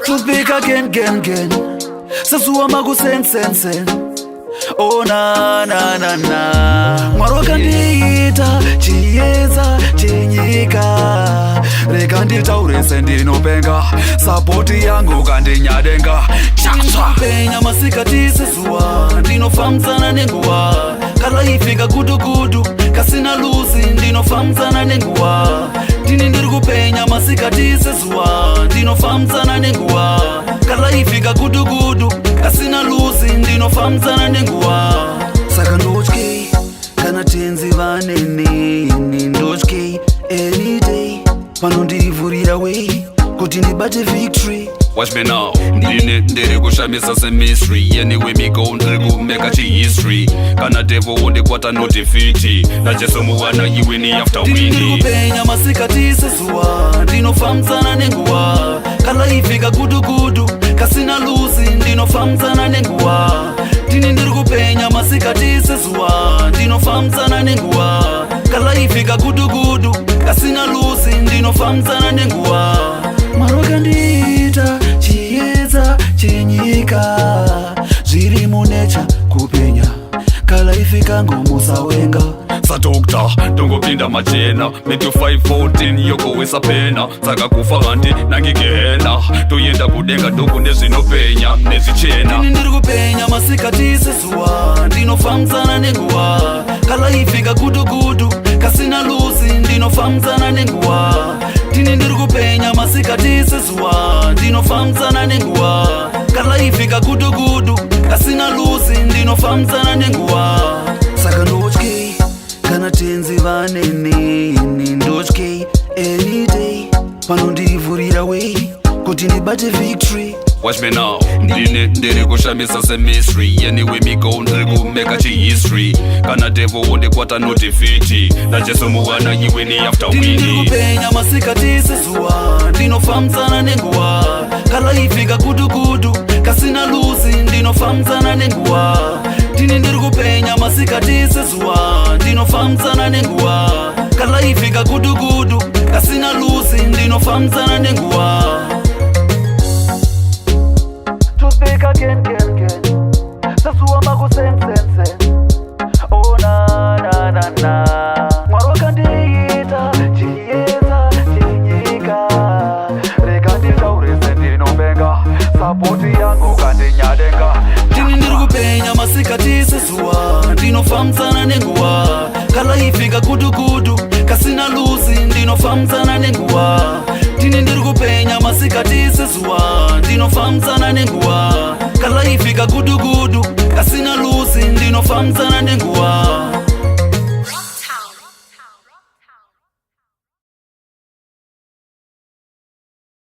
Truth again, again, again. Sezuva makusen sen sen. Oh na na na na. Mwari wakandiita chiedza chenyika. Rega nditaure sendinopenga. Support yangu kandinyadenga. Chacha. Penya masikati sezuva ndinofambisana nenguva. Kalife kagudugudu kasina lose ndinofambisana nenguva. Ndini ndiri kupenya masikati sezuva ndinofambisana nenguva. Kalife kagudugudu kasina lose ndinofambisana nenguva. Saka ndotyei kana Tenzi vaneni, ndotyei any day vanondivhurira way kuti ndibate victory. Watch me now, ndine ndiri kushamisa semystery. Anyway me go, ndiri kumeka chihistory. Kana devil wondikwata, no defeat. NaJesu muwana iwini after Ndini ndiri wini. Kupenya masikati sezuva ndinofambisana nenguva. Kalife kagudugudu kasina lose ndinofambisana nenguva. Ndini ndiri kupenya masikati sezuva ndinofambisana nenguva. Kalife kagudugudu kasina lose ndinofambisana nenguva. Mwari wakandiita chiedza chenyika. Zviri munecha kupenya. Kalife kangu musawenga. Sadoctor ndongopinda machena. Matthew 5:14 yogowesa pena. Saka kufa handi nangigehena, toyenda kudenga ndokune zvinopenya nezvichena. Ndini ndiri kupenya masikati sezuva ndinofambisana nenguva. Kalife kagudugudu kasina lose ndinofambisana nenguva. Ndini ndiri kupenya masikati sezuva ndinofambisana nenguva. Kalife kagudugudu kasina lose ndinofambisana nenguva. Saka ndotyei kana Tenzi vaneni, ndotyei any day vanondivhurira way kuti ndibate victory. Watch me now, ndine ndiri kushamisa semystery. Anyway me go, ndiri kumeka chihistory. Kana devil wondikwata, no defeat. NaJesu muwana iwini after Ndini ndiri wini. Kupenya masikati sezuva ndinofambisana nenguva. Kalife kagudugudu kasina lose ndinofambisana nenguva. Ndini ndiri kupenya masikati sezuva ndinofambisana nenguva. Kalife kagudugudu kasina lose ndinofambisana nenguva. To speak again, again, again. Sezuva makusen sen sen. Oh na na na na. Mwari wakandiita chiedza chenyika. Rega nditaure sendinopenga. Support yangu kandinyadenga. Ndini ndiri kupenya masikati sezuva ndinofambisana nenguva. Kalife kagudugudu kasina lose ndinofambisana nenguva. Ndini ndiri kupenya masikati sezuva ndinofambisana nenguva. Kalife kagudugudu kasina lose ndinofambisana nenguva.